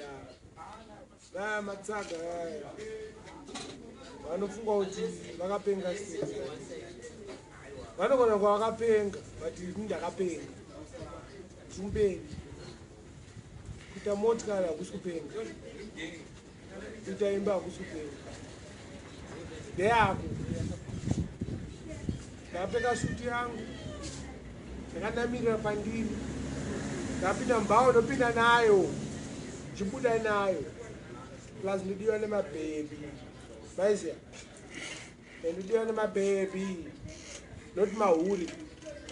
Ya, vaya matsaga vaya vanofunga kuti vakapenga state, vanogona kuva vakapenga, but ini ndakapenga tiri kuita motikari hakusi kupenga, kuita imba hakusi kupenga, ndeyako. Ndakapfeka suti yangu, ndakanamirira pandiri, ndapinda mubhawa, ndopinda nayo, ndichibuda nayo. Plus ndodiwa nemabhebhi, maiziya, ndodiwa nemabhebhi, not mahuri.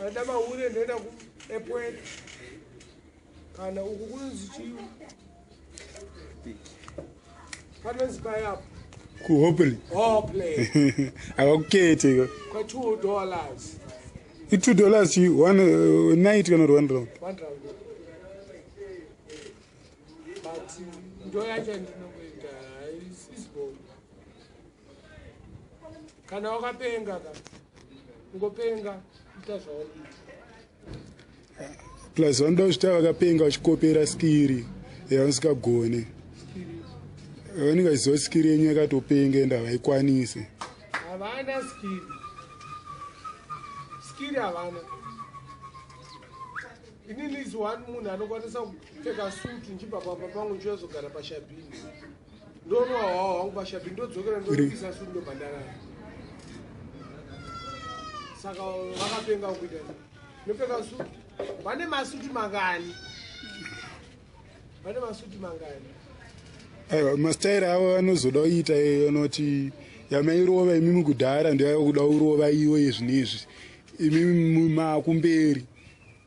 Anoda mahuri ndoenda kuAirport kana uku kunonzi chii, panonzi payapo? KuHopley. Hopley. Havakukete. Kwa $2. I$2 chi one night kana kuti one round? One round, but ndo yacho ndinongoita isibho. Kana wakapenga ka, ungopenga, ita zvaurikuita. Plus vanoda kuzvita vakapenga vachikopera skiri yavasikagone. Vanenge vachiziva skiri yenyu yakatopenga, ende havaikwanisi. Havana skiri, skiri havana. Inini is one munhu anokwanisa kupfeka sutu, nchibva pamba pangu nchichazogara pashabhini, ndonwa hwawa hwangu pashabhini, ndodzokera, ndobvisa sutu, ndobva ndarara. Saka vakapenga kuita ndopfeka sutu? Vane masutu mangani? Vane masutu mangani? Aiwa, masitairi avo vanozoda kuita anoti yamairova imimi kudhara ndoyava kuda kurova iwo yezvinezvi, imimi makumberi.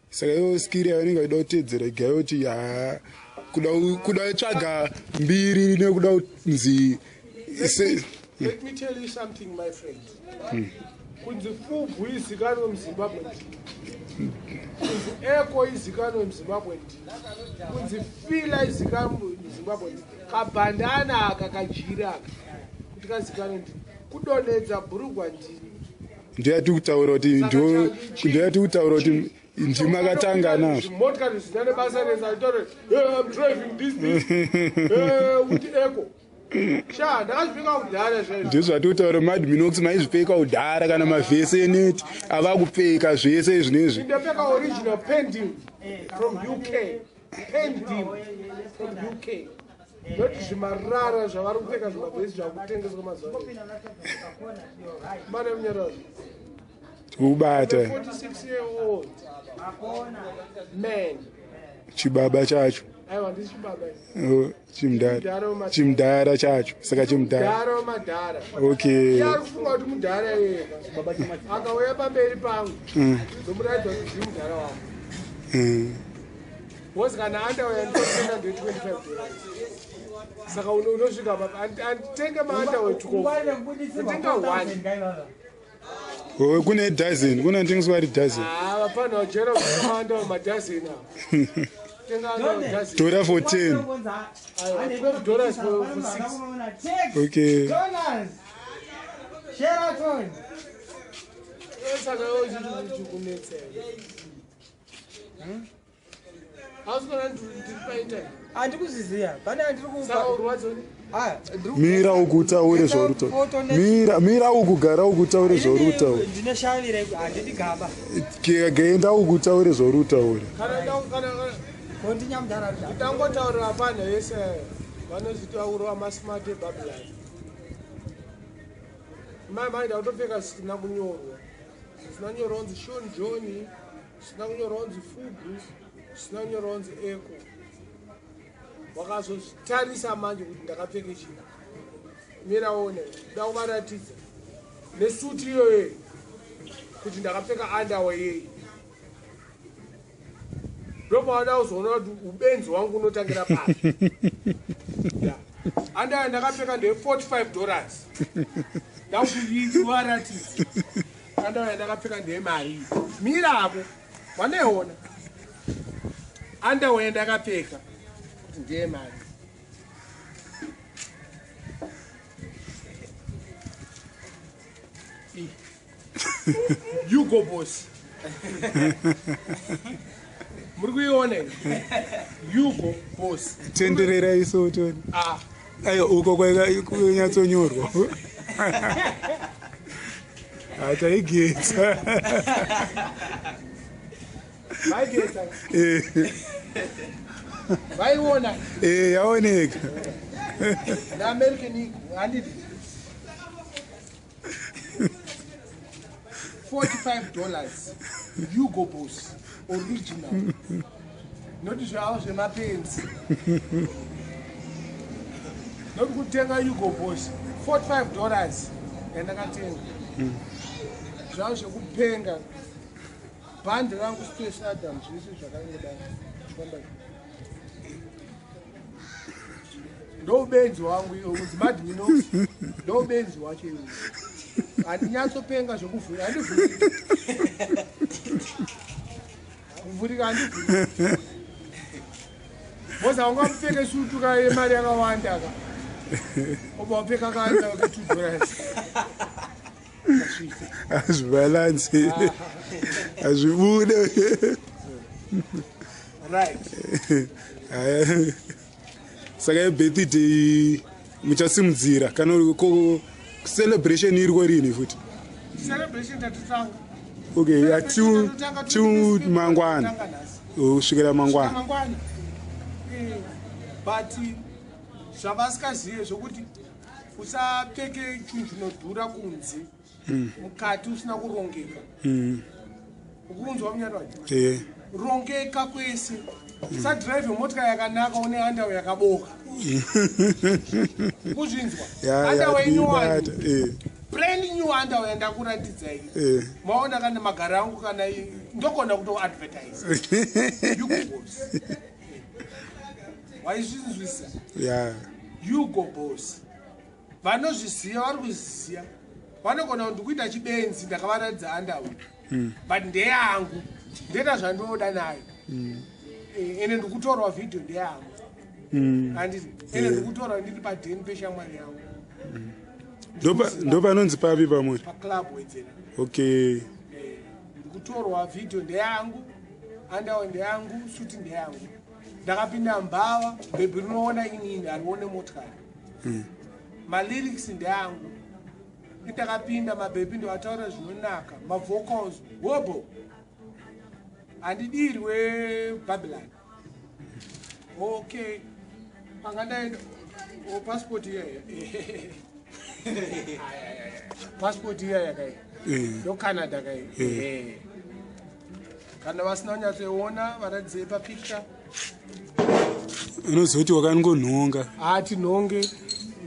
Saka ivo skiri yavanenge vachida kutedzera igaya kuti ha, kuda tsvaga mbiri nekuda kunzi Let me tell you something, my friend. Kunzi Fubu izikanwe muZimbabwe ndini, kunzi Eko izikanwe muZimbabwe ndini, kunzi Fila izikanwe muZimbabwe ndini, kabhandana aka kajiri aka kuti kazikanwe ndini, kudonhedza bhurugwa ndini. Ndoyati kutaura kuti ndimakatanga nazvo. Motikari zvisina nebasa rese, aitore, "I'm driving this, kuti Eko sha." Ndakazvipfeka kudhara zvaizvo. Ndizvati kutaura Mad Minox maizvipfeka kudhara, kana mavhesi eneti ava kupfeka zvese zvinezvi. Ndapfeka original pending from UK, pending from UK, not zvimarara zvavari kupfeka, zvimavhesi zvakutengeswa mazuva mane munyarazvo. Kubata. 46 year old man. Chibaba chacho. Aiwa, ndisi chibaba. Oh, chimudhara. Mudhara wemadhara. Chimudhara chacho, saka chimudhara. Mudhara wemadhara. Okay. Iye ari kufunga kuti mudhara yega, akauya pamberi pangu, ndomuratidza kuti ndiri mudhara wangu. Because kana andauya ndinotenga nde $25, saka unosvika papa anditenge maandauya 12, tenga one. Oh, kune dozen, kune anotengeswa ari dozen. Ah, vapfana vajera maandauya madhazeni ava, tenga andauya dozen. Tora for 10. Aiwa, $12 for six. Okay. Sheraton. Saka chikunetsa hausi kuona ndiri painternet? Handikuziziya pane andiri. Saka urwadzoni. Mira uku utaure zvauri kutaura. Mira, mira uku, gara uku utaure zvauri kutaura. Ndine shavi reku, handidi gaba. Genda uku utaure zvauri kutaura. Kana Kondinyamudhara. Tangotaurira vanhu vese vanozvitaura masmart eBabylon, mai maida kutopfeka zvisina kunyorwa, zvisina kunyorwa kunzi Sean John, zvisina kunyorwa kunzi Fubu, zvisina kunyorwa kunzi Eco. Wakazozvitarisa manje kuti ndakapfeke chii? Miraone, da kuvaratidza nesuti iyoyo kuti ndakapfeka underwear yei. Ndopawada kuzoona kuti ubenzi hwangu unotangira papi. Yeah. Underwear ndakapfeka ndeye $45. Ndakuvaratidza underwear ndakapfeka ndeye mari. Mirako waneiona underwear ndakapfeka kuti ndeye mari. Hugo Boss. Muri kuiona iyi? Hugo Boss. Tendererai sotoni. Ah. Aiwa, uko kwainyatsonyorwa. Hataigetsa. Vaigetsa. Vaiona. Yaoneka. NaAmerican Eagle, handiti? $45, Hugo Boss original, noti zvavo zvemapenzi, noti kutenga Hugo Boss $45 yandakatenga, zvavo zvekupenga. Bhandi rangu Space Adam, zvese zvakangodai. Famba. Ndoubenzi wangu iwo kunzi Mad Minox, ndoubenzi wacho iwo. Handinyatsopenga zvekuvhurika, handivhuriki kuvhurika, handivhuriki because haungamupfeke sutu ka yemari yakawanda ka, obva wapfeka kaanda ke $2. Kasvika. Hazvibalansi, hazvibude. Right. Aya. Saka yebirthday muchasimudzira kana ko celebration iri rini futi? Celebration tatotanga. Okay, ya till mangwana. Tatotanga nhasi. Kusvikira mangwana. Mangwana. But zvavasingazive zvokuti usapfeke chinhu chinodhura kunze, mukati usina kurongeka. Ukunzwa, munyarwadzo? Rongeka kwese. Usadhiraivhe motika yakanaka une underwear yakaboka. Kuzvinzwa? Underwear inyowani. Tikuibata. Brand new underwear ndakuratidzai. Maona kana magaro angu kana ndogona kutoadvertise Hugo Boss. Waizvinzwisa? Ya. Hugo Boss. Vanozviziva vari kuzviziva. Vanogona kuti ndikuita chibenzi, ndakavaratidza underwear, but ndeyangu, ndoita zvandinoda nayo. Ende ndikutorwa vhidhiyo, ndeyangu, handiti? Ende ndikutorwa ndiri padheni peshamwari yangu. Ndopanonzi papi pamwe? Paclub Wedzera. Ndikutorwa vhidhiyo, ndeyangu underwear, ndeyangu suti, ndeyangu. Ndakapinda mbava, bhebhi rinoona inini, harione motikari. Malyrics ndeyangu. Indakapinda, mabhebhi ndoataura zvinonaka, mavocals hobo, handidirwe Babylon. Okay, panga ndaenda, oh, passport iyaya, passport iyaya kai. NdoCanada kai. Kana vasina kunyatsoiona, varatidzei papicture. Unozoti wakangonhonga. Hati nhonge,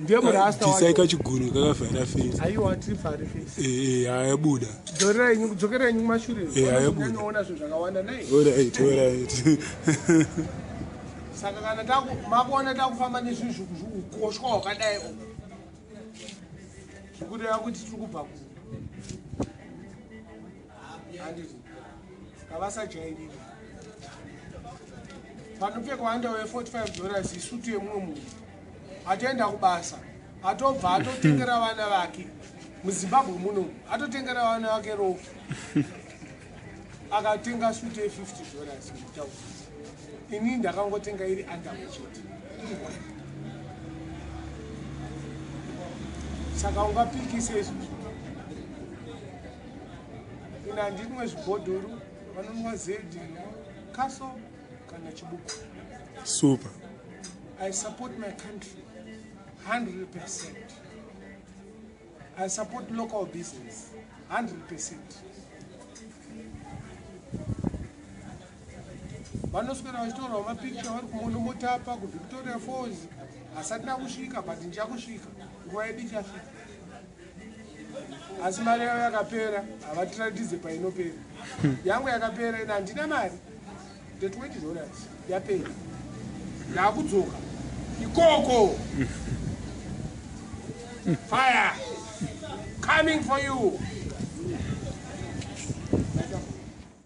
ndiye murasta. Bvisai kachigunwe kakavhara face. Aiwa, tivhare face. Hayabuda. Dzokerai kumashure. Hayabuda. Unyanyoona zvinhu zvakawanda nai. Alright. Saka kana makuona takufamba nezvinhu ukoshwa hwakadai uku, zvikureva kuti tiri kubva ku, handiti? Ngavasajairira. Panopfekwa underwear $45, isutu yemumwe munhu atoenda kubasa, atobva atotengera vana vake muZimbabwe munomu, atotengera vana vake rofu, akatenga sutu ye$50 mutauni. Inini ndakangotenga iri underwear chete, iri one. Saka ungapikise izvozvo? Ine handinwe zvibhodhoro, vanonwa Zedi, Castle kana Chibuku. Super. I support my country 100%. I support local business 100%. Vanoswera vachitorwa mapicture vari kuMonomotapa, kuVictoria Falls. Hasatina kusvika, but ndichakusvika, nguva yedu ichasvika. Asi mari yavo yakapera, havatiratidze painopera. Yangu yakapera, ine handina mari, the $20 yapera, ndakudzoka ikoko. Fire coming for you.